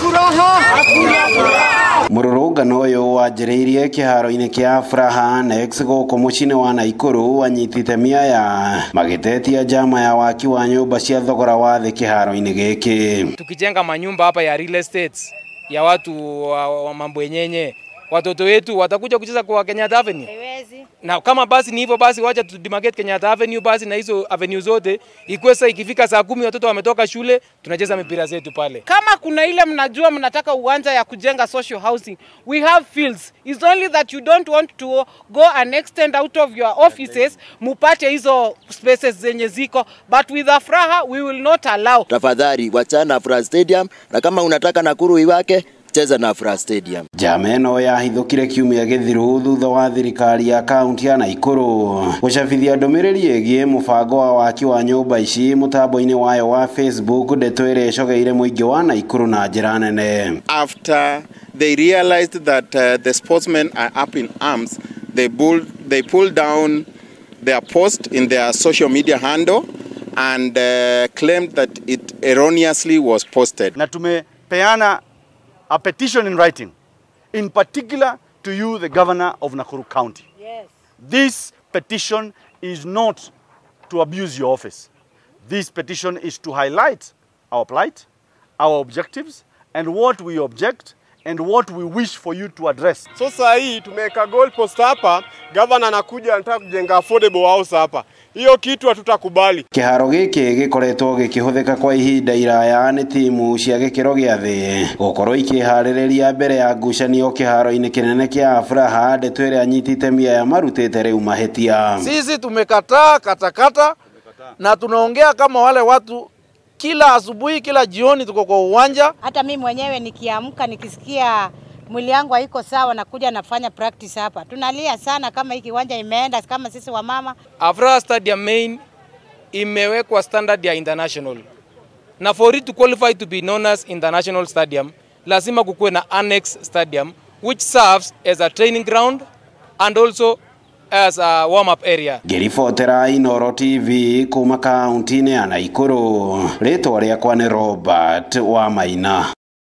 Furaha, hakuna furaha. Mururungano uyu wanjĩrĩirie kĩharo-inĩ kĩa Afraha Annex gũkũ mũciĩ-inĩ wa Naikuru anyitĩte miaya magĩtetia njama ya waki wa nyũmba cia thogora wa thĩ kĩharo-inĩ gĩkĩ. Tukijenga manyumba hapa ya real estates ya watu wa mambo yenyewe, watoto wetu watakuja kucheza kwa Kenyatta Avenue. Haiwezi. Na kama basi ni hivyo basi wacha tu demarcate Kenyatta Avenue basi na hizo avenue zote ikuwe sasa ikifika saa 10 watoto wametoka shule tunacheza mipira zetu pale. Kama kuna ile mnajua mnataka uwanja ya kujenga social housing, we have fields. It's only that you don't want to go and extend out of your offices mupate hizo spaces zenye ziko, but with Afraha we will not allow. Tafadhali wachana Afraha Stadium, na kama unataka Nakuru iwake cheza na Afraha Stadium. Njama ĩno yahithũkire kiumia gĩthiru thutha wa thirikari ya kaunti ya Naikuru gũcabithia ndũmĩrĩri ĩgiĩ mũbango wa waki wa nyũmba ici mũtambo-inĩ wayo wa Facebook, ndeto ĩrĩa ĩcogeire mũingĩ wa Naikuru na njĩra nene. After they realized that the sportsmen are up in arms, they pulled down their post in their social media handle and claimed that it erroneously was posted. Na tumepeana a petition in writing, in particular to you, the governor of Nakuru County. Yes. This petition is not to abuse your office. This petition is to highlight our plight, our objectives, and what we object and what we wish for you to address. So saa hii tumeweka goal post hapa, governor anakuja anataka kujenga affordable house hapa. Hiyo kitu hatutakubali. Kĩharo gĩkĩ gĩkoretwo gĩkĩhũthĩka kwa ihinda iraya nĩ timu cia gĩkĩro gĩa thĩ gũkorwo ikĩharĩrĩria mbere ya ngucanio kĩharo-inĩ kĩnene kĩa Afraha, ndeto ĩrĩa anyitĩte miaya marutĩte rĩu mahĩtia. Sisi tumekataa katakata na tunaongea kama wale watu kila asubuhi kila jioni tuko kwa uwanja. Hata mimi mwenyewe nikiamka nikisikia mwili yangu haiko sawa nakuja nafanya practice hapa. Tunalia sana kama hiki kiwanja imeenda kama sisi wamama. Afraha Stadium main imewekwa standard ya international. Na for it to qualify to be known as international stadium, lazima kukuwe na annex stadium which serves as a training ground and also as a warm-up area. Ngĩribotera Inooro TV kuma kaunti-inĩ ya Naikuru, rĩtwa rĩakwa nĩ Robert Wamaina.